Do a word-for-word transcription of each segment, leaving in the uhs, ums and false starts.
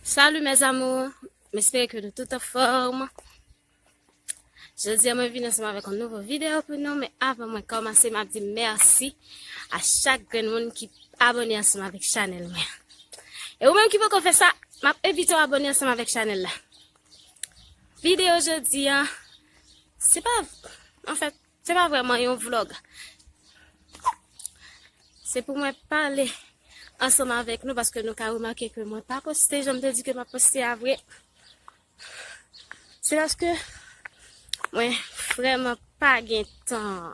Salut mes amours, m espere ke nou tout anfòm. Jodi a mwen vin ansanm avèk yon nouvo videyo pou nou, men avan mwen kòmanse, m ap di mèsi a chak grenn moun ki abòne ansanm avèk chanèl mwen. E ou menm ki poko fè sa, m ap envite w abòne ansanm avèk chanèl la. Videyo jodi a, se pa, anfèt, se pa vrèman yon vlog. Se pou mwen pale ansanm avèk nou, paske nou ka remake ke mwen pa poste, jan m te di ke m ap poste a vre. Se paske mwen vrèman pa gen tan.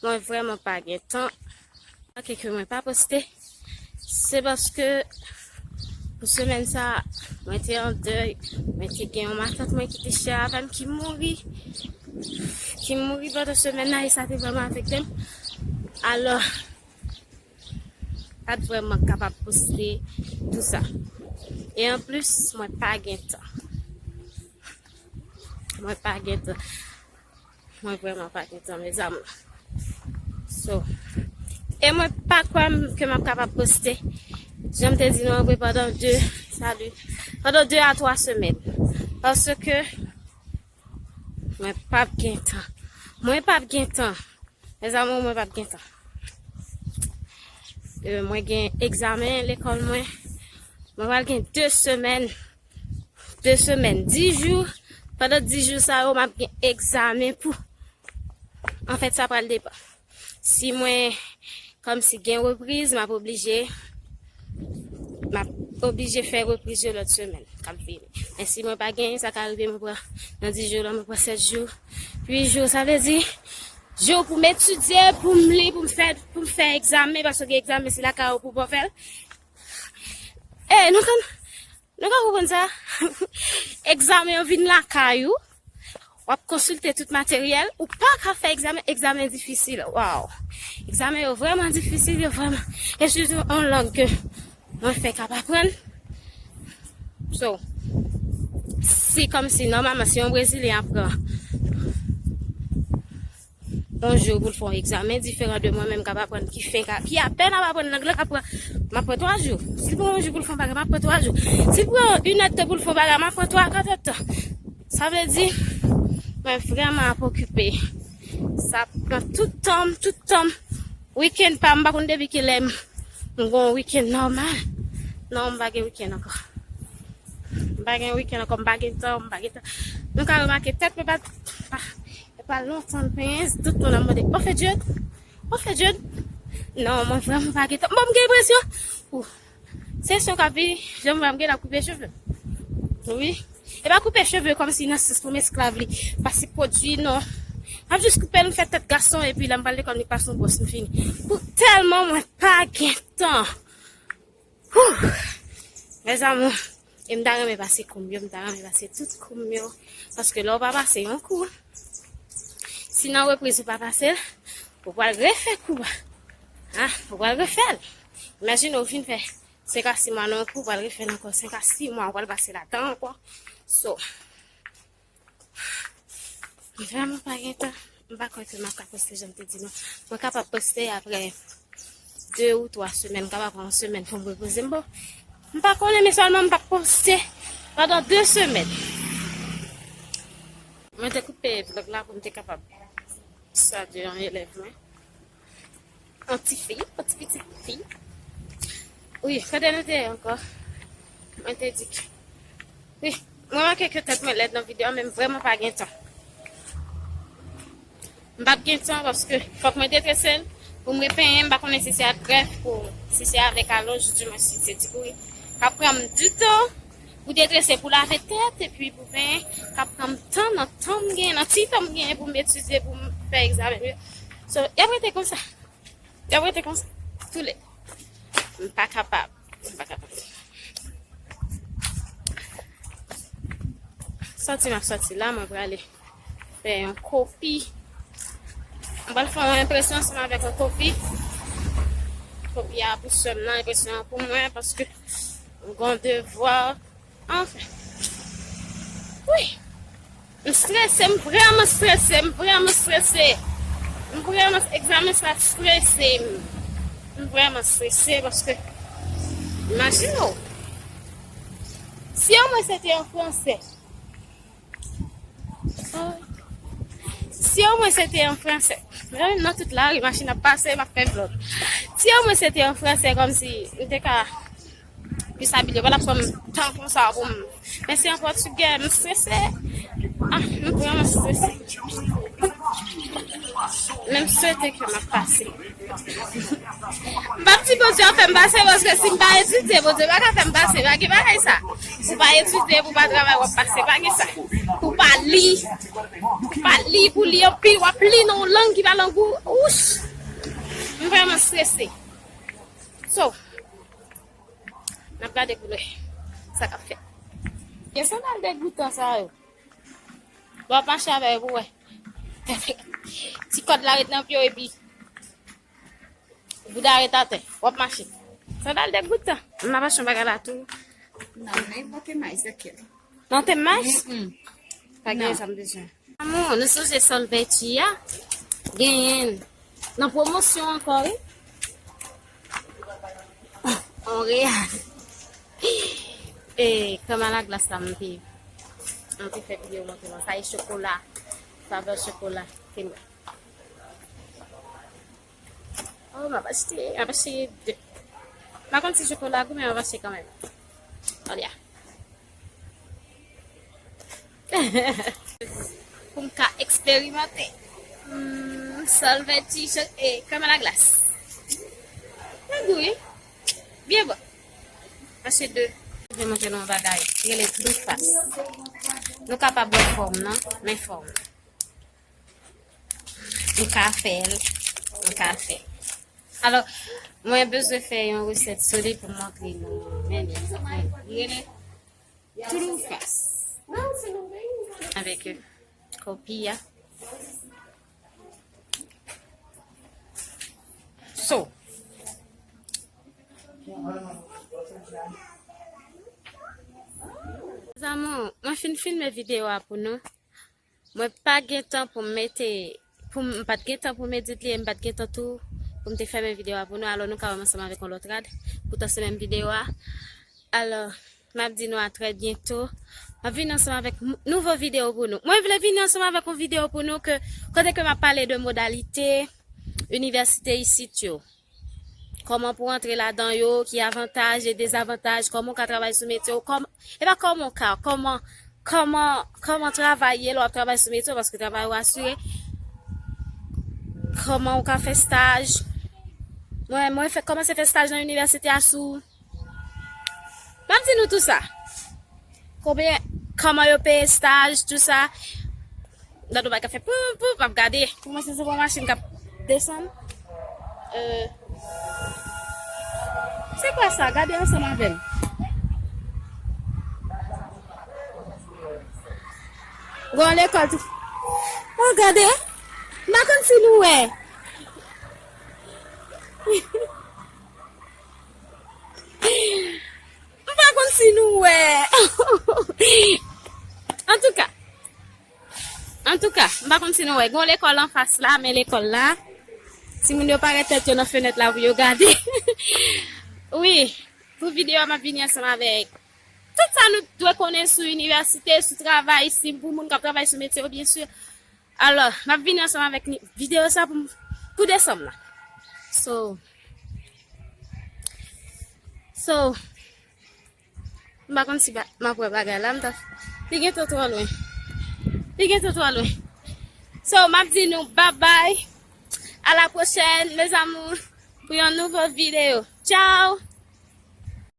Mwen vrèman pa gen tan. Remake ke mwen pa poste. Se paske pou semèn sa, mwen te an dèy. Mwen te gen yon matant mwen ki te chè avè m ki mouri. Ki mouri pandan semèn nan e sa te vrèman afekte m. Alò, pa t vrèman kapab poste tou sa. E anplis, mwen pa gen tan. Mwen pa gen tan. Mwen vrèman pa gen tan, mes amours. So, e mwen pa kwè m, ke m ap kapab poste, jan m te di nou an vre, pandan de, salut, pandan de a twa semèn. Paske mwen p ap gen tan. Mwen p ap gen tan. Mes amours, mwen p ap gen tan. E, mwen gen egzamen lekòl mwen. Mwen pral gen de semèn. De semèn, dis jou. Pandan dis jou sa yo, m ap gen egzamen pou. Anfèt, sa pral depann. Si mwen, kòmsi gen repriz, m ap oblije, m ap oblije fè repriz yo lòt semèn k ap vini. Men si mwen pa genyen, sa ka rive mwen pran, nan dis jou la, mwen pran sèt jou, uit jou, sa vle di, jou pou m etidye, pou m li, pou m fè, pou m fè egzamen, paske gen egzamen, se lakay ou pou w fè l. E, nou konn, nou ka konprann sa? Egzamen yo vin lakay ou, w ap konsilte tout materyèl, ou pa ka fè egzamen, egzamen difisil. Waw! Egzamen yo vrèman difisil, yo vrèman. E sitou yon lang ke mwen fèk ap aprann. So, si kòmsi nòmalman, si yon Brezilyen ap pran yon jou pou l fè yon egzamen, diferan de mwen menm k ap aprann, ki fenk, ki apèn ap aprann lang lan, k ap pran, m ap pran twa jou. Si l pran yon jou pou l fè yon bagay, m ap pran twa jou. Si l pran inèdtan pou l fè yon bagay, m ap pran twa katòdtan. Sa vle di, mwen vrèman ap okipe. Sa pran tout tan m, tout tan m. Wikenn pa m, m pa konn depi kilè m, m gon wikenn nòmal. Non, m pa gen wikenn ankò. M pa gen wikenn ankò, m pa gen tan, m pa gen tan. Nou ka remake tèt mwen pa, pa, e pa lontan l penyen, tout moun ap mande, "Ou fè djed? Ou fè djed?" Non, mwen vrèman pa gen tan. Bon, m gen enpresyon, ou, sesyon k ap vini, jan m wè m gen ap koupe cheve. Wi. E pa koupe cheve kòmsi nan sans pou m esklav li. Pase pwodui, non. M ap jis koupe l, m fè tèt gason, epi lè m pral lekòl, m pase yon bwòs, m fini. Pou tèlman mwen pa gen tan. Wouh! Mes amours, e m ta renmen pase kou m yo, m ta renmen pase tout kou m yo. Paske lè w pa pase yon kou, si nan repriz ou pa pase l, ou pral refè kou a. Ah, ou pral refè l. Imajine w fin fè senk a sis mwa nan yon kou, ou pral refè l ankò senk a sis mwa, ou pral pase ladan ankò. So, Vrèman pa gen tan. M pa kwè ke m ap ka poste jan m te di nou. Mwen kapab poste apre de ou twa semèn, m kapab pran yon semèn pou m repoze m. Bon, m pa konnen, men sèlman m p ap poste pandan de semèn. Mwen te koupe vlòg la pou m te kapab salye yon elèv mwen. Yon ti fi, yon ti pitit fi. Wi, kote nou te ye ankò? Mwen te di ke, wi, mwen remake ke tèt mwen lèd nan videyo a, men m vrèman pa gen tan. M p ap gen tan paske fòk mwen detrese l pou m repenyen. M pa konnen si se ak grèf pou, si se avèk alonj, di mwen si se ti kouri. K ap pran m di tan pou detrese, pou lave tèt, epi pou penyen, k ap pran m tan nan tan m genyen, nan ti tan m genyen pou m etidye, pou m fè egzamen m yo. So, y ap rete konsa. Y ap rete konsa. Toulè. M pa kapab. M pa kapab. Sòti m ap sòti la, mwen prale fè yon kopi. Mwen pral fè yon enpresyon ansanm avèk yon kopi. Kopi a pou sè m nan, enpresyon an pou mwen, paske m gon devwa. Anfen. Wi. M strese, m vrèman strese, m vrèman strese. M vrèman, egzamen sa strese m. M vrèman strese paske, imajine w. Si omwen se te yon Fransè. Si omwen se te yon Fransè. Nan tout lari, machin ap pase, m ap fè vlòg. Si omwen se te yon Fransè, kòmsi m te ka plis abilye, pa t ap pran m tan konsa pou m. Men se yon Pòtigè, m strese. Ah, m vrèman strese. Men m swete ke m ap pase. M p ap di Bondye ap fè m pase, paske si m pa etidye, Bondye pa ka fè m pase. Pa gen bagay sa. Pou pa etidye, pou pa travay, w ap pase. Pa gen sa. Pou pa li, pou pa li, pou li anpil, w ap li nan yon lang ki pa lang ou. Wouch! M vrèman strese. So, n ap gade pou nou wè sa k ap fèt. Gen sandal degoutan sa yo. Bon, w ap mache avè yo pou wè. Ti kòd la ret nan pye w epi bouda ret atè. W ap mache. Sandal degoutan. M ap achte yon bagay la tou. Non, men pote mais, ok. Non, te mais? Mm-mm. Pa gen sa m bezwen. Amou, nou sonje Solvèti a? Genyen l. Nan pwomosyon ankò, wi. Montréal. E, krèm a la glas la, m te, m te fè videyo montre nou. Sa e chokola. Savè chokola. Te mwen. Oh, m ap achte, m ap achte de. M pa konn si chokola gou, men m ap achte kanmenm. Olya. Pou m ka eksperimante. Hmm, Solvèti, cho-, e, krèm a la glas. Li gou, wi. Byen bon. Achte de. Mwen montre nou yon bagay. Rele Trufas. Nou kapab wè fòm nan, men fòm. M ka fè l. M ka fè. Alò, mwen bezwen fè yon resèt sou li pou m montre nou. Men, men, li rele Trufas. Avèk, euh, kopi a. So. Zanmi, mwen fin filme videyo a pou nou. Mwen pa gen tan pou m mete, pou m, m pa t gen tan pou m edit li, e m pa t gen tan tou pou m te fèmen videyo a pou nou. Alò, nou ka wè m ansanm avèk yon lòt rad pou tan se menm videyo a. Alò, m ap di nou a trè byento. M ap vini ansanm avèk m-, nouvo videyo pou nou. Mwen vle vini ansanm avèk yon videyo pou nou ke, kote ke m ap pale de modalite inivèsite isit yo. Kòman pou antre ladan yo, ki avantaj e dezavantaj, kòman w ka travay sou metye w, kòman, e pa kòman w ka, kòman, kòman, kòman travay ye lè w ap travay sou metye w, paske travay ou asire. Kòman w ka fè staj. Mwen, mwen fè, kòmanse fè staj nan inivèsite a sou M ap di nou tou sa. Konbyen, kòman yo peye staj, tou sa. Gade yon bagay k ap fè poum, poum, m ap gade. Pou mwen, se, se yon machin k ap desann. Euh, se kwa sa? Gade ansanm avè m. Gon lekòl tou. Oh, gade. M pa konn si nou wè. M pa konn si nou wè. Antouka. Antouka, m pa konn si nou wè. Gon lekòl anfas la, men lekòl la. Timoun yo parèt tèt yo nan fenèt la pou yo gade. Wi, pou videyo a, m ap vini ansanm avèk tout sa nou dwe konnen sou inivèsite, sou travay, si pou moun k ap travay sou metye yo, byen si. Alò, m ap vini ansanm avèk ni-, videyo sa pou, pou desanm nan. So, so, m pa konn si ba-, m ap wè bagay la, m ta, li gentan twò lwen. Li gentan twò lwen. So, m ap di nou babay. A la pwochèn, mes amours, pou yon nouvo videyo. Tchao!